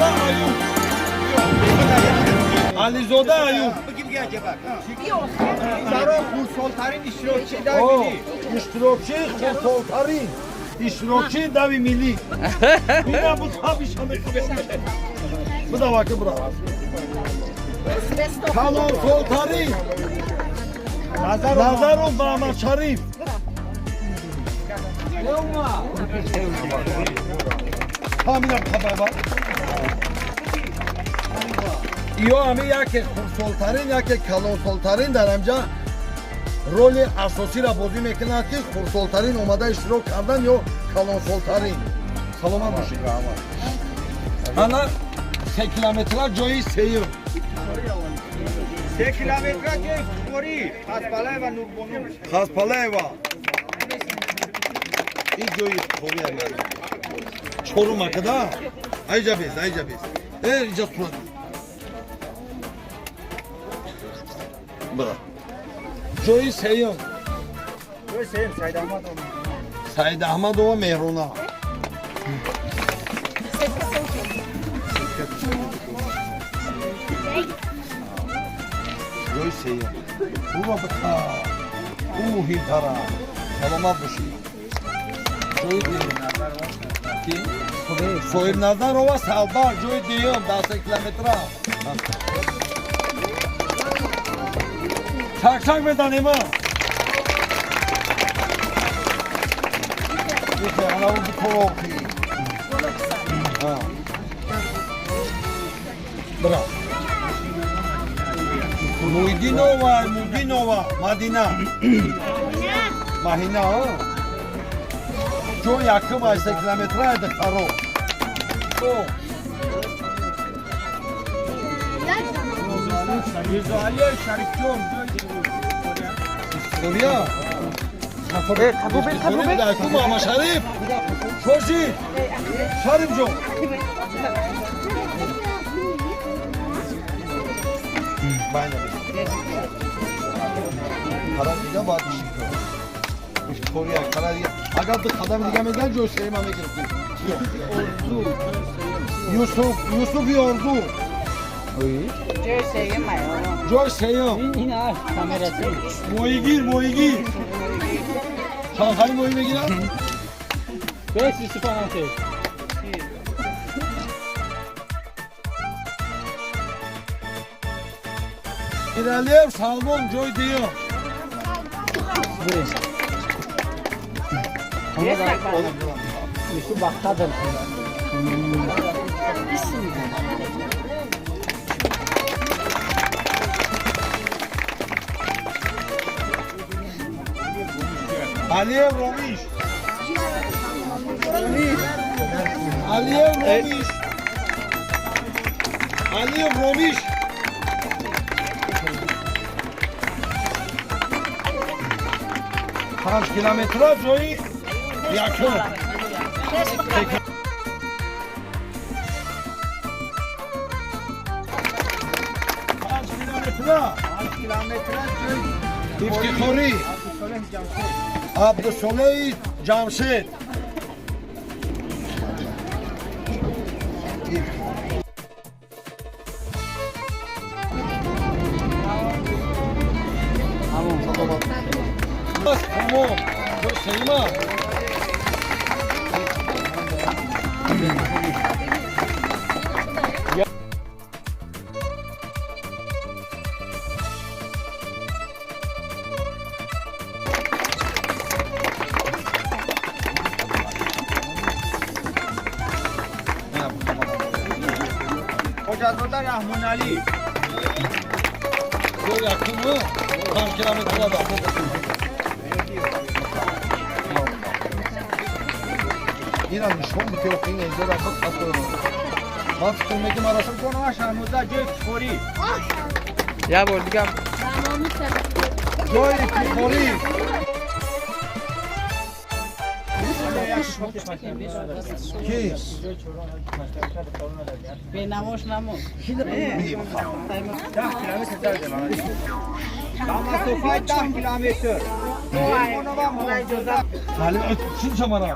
Ализода Аюб. Ализода Аюб. Чаро хурдсолтарин иштирокчии дави миллӣ? Иштирокчии хурдсолтарин иштирокчии дави миллӣ. Ина буд, ҳамиша мекунем. Бидаваки, бира. Калонсолтарин Назаров Маҳамадшариф. Ҳамина хабаба. Ё ҳами яке хурдсолтарин, яке калонсолтарин дар ҳамҷа роли асосиро бозӣ мекунад, ки хурдсолтарин омада иштирок кардан ё калонсолтарин. Саломат бошед. Ана, 3 километра ҷои сеюм. 3 километра ҷои ифтихорӣ Хаспалаева Нурбону. Хаспалаева. Ин ҷои ифтихорӣ чорум акада. Айҷа бес, айҷа бес. Э, иҷа сурат. Бира. Ҷои сеюм. Ҷои сеюм Саидаҳмадова. Саидаҳмадова Меҳрона. Ҷои сеюм. Уро биқа. Ӯ муҳимтара. Саломат бошед. Ҷои дуюм. Ки? Соҳибназарова Салбар ҷои дуюм дар 3 километра. Чак-чак мезанем, а? Яке ана ӯ бикороқи. Бира. Муидинова, Мудинова, Мадина. Маҳина, а? Ҷои якум ай 3 километра ай духтаро. О, Мирзоалиев Шарифҷон ҷои Ифтихория. Ифтихория Муҳаммад Шариф. Шоши. Шариф ҷон. Байна бис. Қадам дига бояд биши. Ифтихория, қадам дига. Агар ду қадам дига мезан, ҷои сеюма мегирифтӣ. Юсуф, Юсуфи Орзу. Ҷои сеюм ай. Ҷои сеюм. Моҳигир, моҳигир. Чанд моҳӣ мегирад? Бес Юсуф. Миралиев Салмон ҷои дуюм. Юсуф бахтадр. Алиев Ромиш. Алиев Ромиш. Алиев Ромиш. 5 километра ҷои якум. 5 километра. 5 километра ҷои Ифтихорӣ. Абдусолеҳ Ҷамшед. Абдусолеҳи Ҷамшед. Саломат. Бас, тамом. Ҷои сеюма. Хоҷазода Раҳмоналӣ. Ҷои якуму 5 километра да. Ина нишон бите, ин инҷора бихатор. Ман фикр мекунам ара. Қурбонова Шаҳноза ҷои ифтихорӣ. Я бор дигам. Ҷои ифтихорӣ. Ки? Бенамош намон. 10 километр задем. Ба масофаи 10 километр Қурбонова Муҳаммадзода. Маълим чӣ шамара?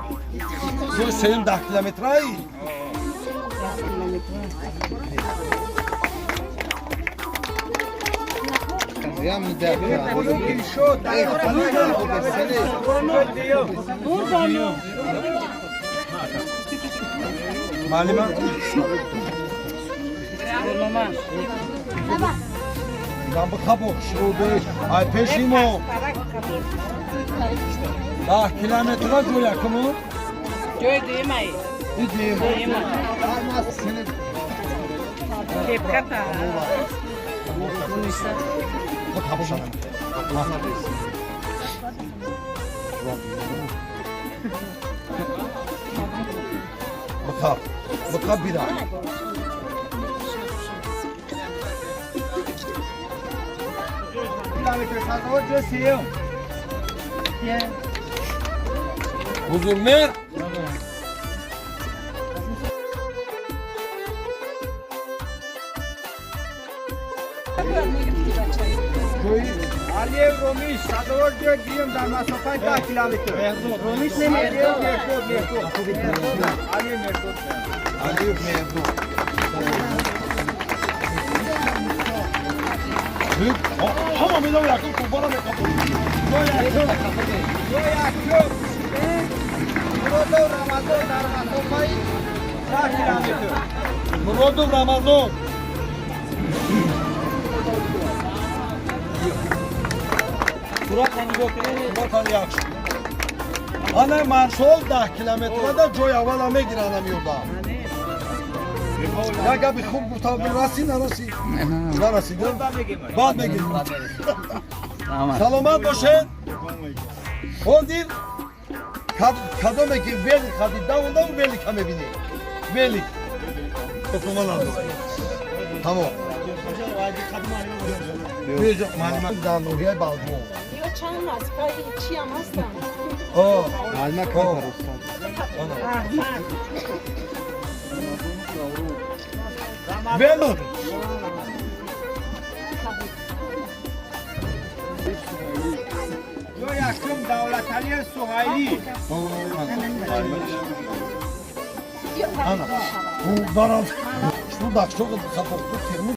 Ҷои сеюм 10 километраи? Дилшод дар масофаи дуюм. Маълима. Бurnuma. Нам бихабо шуруъ. Ай пешимо. 10 километра ҷой якуму. Ҷои дуюмай. Дидим. Дуюма. Кепката. Бихабо шанам. Бихаб. Бихаб бира. Километр сазовор ҷои сеюм. Бузургмер. Алиев Ромиш сазовор ҷои дуюм дар масофаи 10 километр. Ромиш. Алиев Меҳдод, Меҳдод. Алиев Меҳдод. Алиев Меҳдод. Ҳама медам якум кубара мекапо. Ҷои якум. Ҷои якум Муродов Рамазон дар масофаи 10 километр. Муродов Рамазон. Суратро нигоҳ кунед. Ватан яхши. Ана маршол 10 километрада ҷои аввала мегиранд амиёда. Як габи хуб гуфтам, раси нараси? Нарасид. Баъд мегирем. Саломат бошед. Ҳозир кадоме ки велик хадид давондаву велика мебинед. Велик. Топума надорад. Тамом. Дар ноҳияи Балҷувон. Ё чанд вазифаи чиам ҳастанд? О, Алма. Раҳмат. Вело. Ҷои якум Давлаталиев Суҳайлӣ. Ана, бу барам. Шу дақшоқ хапоқ термуз.